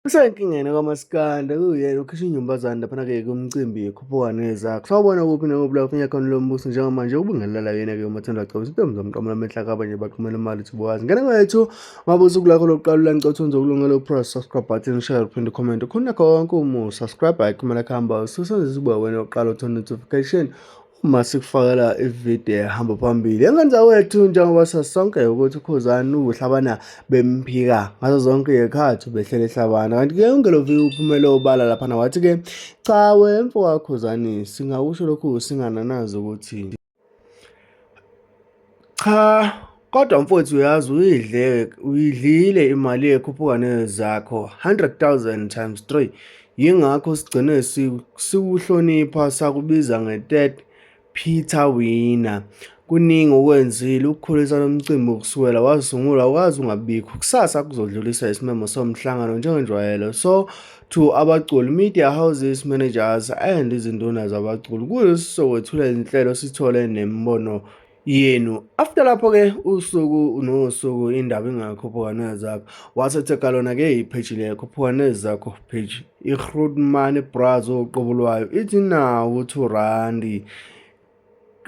Usenkingeni kaMaskandi kuyena ukhishwa inyumbazane laphana-ke kumcimbi khuphuka nezakho. Sawubona kuphi nakuphi la ufinya khona lo mbuso njengamanje ubingelela yena-ke uMathanda Gcobisa intombi zomqamula amehla akabanye baqhumela imali uthi bowazi. Ngena kwethu ngabe usuku lakho lokuqala ula ngicela ukuthi ukulungela upress subscribe button share uphinde comment khona konke uma usubscribe ayikhumela kuhamba ususenzisa ube wena oqala uthola notification uma sikufakela ividiyo ehamba phambili engenza wethu njengoba sasonke ukuthi uKhuzani uhlabana bemphika ngazo zonke izikhathi behlele ehlabana kanti-ke uNgelovi uphumele obala laphana wathi-ke cha we mfo kaKhuzani singakusho lokhu singananazi ukuthi cha kodwa mfowethu uyazi uyidle uyidlile imali ekhuphuka nezakho 100,000 times 3 yingakho sigcine sikuhlonipha sakubiza nge-third Peter Winner. Kuningi okwenzile ukukhulisa lo mcimbi kusukela wasungulwa awukaze ungabikho. Kusasa kuzodlulisa isimemo somhlangano njengenjwayelo so to abaculi, media houses, managers and izinduna zabaculi. Kuzo sizokwethula izinhlelo sithole nemibono yenu. After lapho-ke usuku nosuku indaba ingakhuphuka nezakho. Wasetheka lona-ke ipheji le khuphuka nezakho page. I-Grootman Bras uqobo lwayo ithi nawu 2 randi.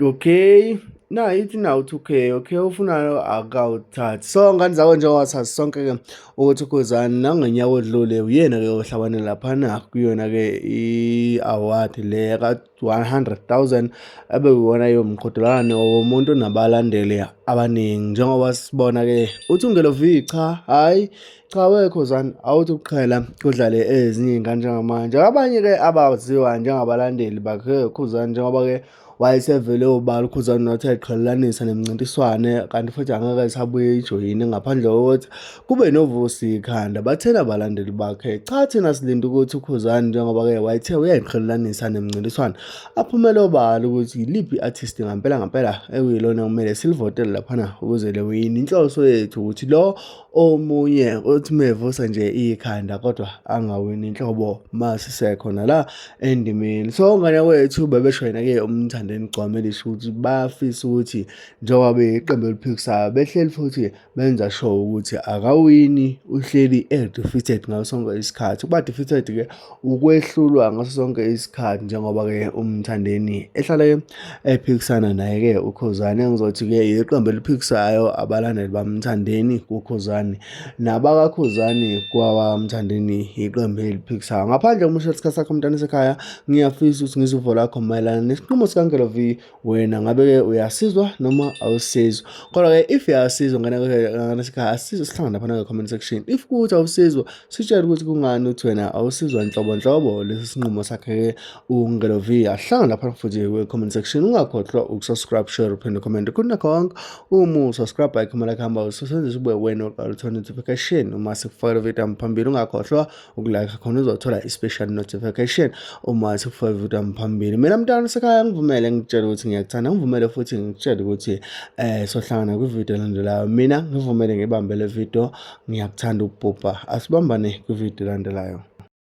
Okay, na ithi nawu 2K okay ofunayo akawuthathi. So ngane zakho njengoba sazi sonke-ke ukuthi uKhuzani nangonyaka odlule uyena-ke ohlabane laphana kuyona-ke i-award le ka-100,000 ebekuwona yomqhudelwano womuntu onabalandeli abaningi njengoba sibona-ke uthi uNgelo V cha hhayi cha we Khuzani awuthi ukuqhela kudlale ezinye iy'ngane njengamanje abanye-ke abaziwa njengabalandeli bakhe Khuzani njengoba-ke wayesevele obala uKhuzani wathi ayiqhelelanisa nemincintiswane kanti futhi angeke isabuye ijoyine ngaphandle kokuthi kube noVusi ikhanda. Bathena abalandeli bakhe cha thina silinde ukuthi uKhuzani njengoba-ke wayethe uyayiqhelelanisa nemincintiswane aphumele obala ukuthi yiliphi i-artist ngampela ngampela ekuyilona okumele silivotele laphana ukuze le wini. Inhloso yethu ukuthi lo omunye othi mevusa nje ikhanda kodwa angawini inhlobo masisekhona la endimeni. So ngane wethu bebesho yena-ke uMthandeni Gcwama elisho ukuthi bayafisa ukuthi njengoba beyiqembu eliphikisayo behleli futhi benza sure ukuthi akawini uhleli e-defeated ngaso sonke isikhathi. Ukuba defeated-ke ukwehlulwa ngaso sonke isikhathi njengoba-ke uMthandeni ehlale ephikisana naye-ke uKhuzani. Engizothi-ke iqembu eliphikisayo abalandeli baMthandeni kuKhuzani nabakaKhuzani kwabaMthandeni iqembu eliphikisayo. Ngaphandle kokusho isikhathi sakho mntana sekhaya, ngiyafisa ukuthi ngizwe uvo lwakho mayelana nesinqumo sikaNgelo V. Wena ngabe-ke uyasizwa noma awusizwa? Kodwa-ke if uyasizwa ngane sekhaya asizwe sihlangane laphana kwi-comment section. If kuwukuthi awusizwa sitshele ukuthi kungani uthi wena awusizwa nhlobo nhlobo lesi sinqumo sakhe-ke uNgelo V. Ahlangane lapha futhi kwi-comment section. Ungakhohlwa ukusubscribe, share, uphinde comment. Khona konke uma usubscribe ikhoma lakho hamba usebenzisa ube wena oqala uthola notification uma sikufakela video phambili. Ungakhohlwa ukulike khona uzothola i-special notification uma sikufaka video phambili. Mina mntwana sekhaya ngivumele ngikutshele ukuthi ngiyakuthanda, ngivumele futhi ngikutshele ukuthi sohlangana kwividiyo elandelayo. Mina ngivumele ngibambe le video, ngiyakuthanda ukubhubha. Asibambane kwividiyo elandelayo.